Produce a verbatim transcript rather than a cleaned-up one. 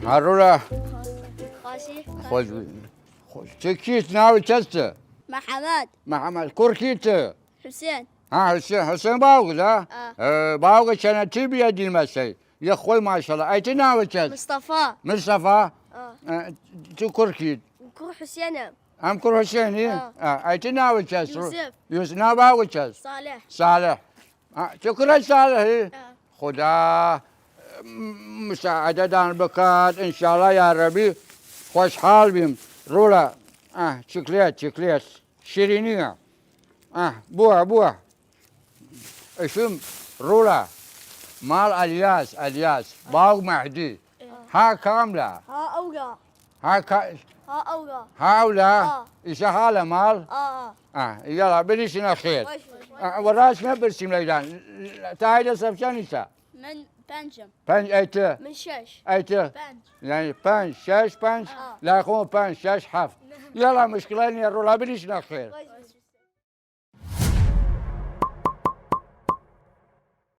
هەر ڕوولا. خۆش بی. خۆش. چ کیت ناوی چەستە؟ محمد. محمد. کوڕ کیت؟ حسین. ها، حسین. حسین باوگ دا؟ ئا. ئە، باوگ چەنە تی بیە دیمەسەی. یە خۆی ماشەڵا. ئەی چ ناوی چەست؟ مستەفا. مستەفا؟ ئا. ئە، چ کوڕ کیت؟ کوڕ حسینم. ئەم کوڕ حسینی؟ ئا. ئا، ئەی چ ناوی چەست؟ یوسف. یوسف. ناو باوگ چەست؟ صالح. صالح. ئا، چ کوڕە صالحی؟ ئا. خدا مساعدەدان بکات، انشاءالله یا ربی خوشحال بیم. ڕوولا. ئا، چکلێت، چکلێت. شیرینیە. ئا، بووە، بووە. ئشم ڕوولا. ماڵ ئەلیاس، ئەلیاس. باوگ مەهدی. ها کاملا. ها ئەولا. ها کا-، ها ئەولا. ها ئەولا؟ ئا. ئیسە هالە ماڵ؟ ئا، ئا. ئا، یەڵا، بریشنە خێر. وەش، وەش، وەش. ئا، وە ڕاست نەپرسیم لەیدان. تا هەیدە سەفچەن ئیسە؟ من پەنجم. پەنج، ئەی تە؟ من شەش. ئەی تە؟ پەنج. یعنی پەنج، شەش، پەنج. ئا. لای خۆ پەنج، شەش، هەفت. یەڵا، مشکلە نیە، ڕوولا، بریشنە خێر. وەش.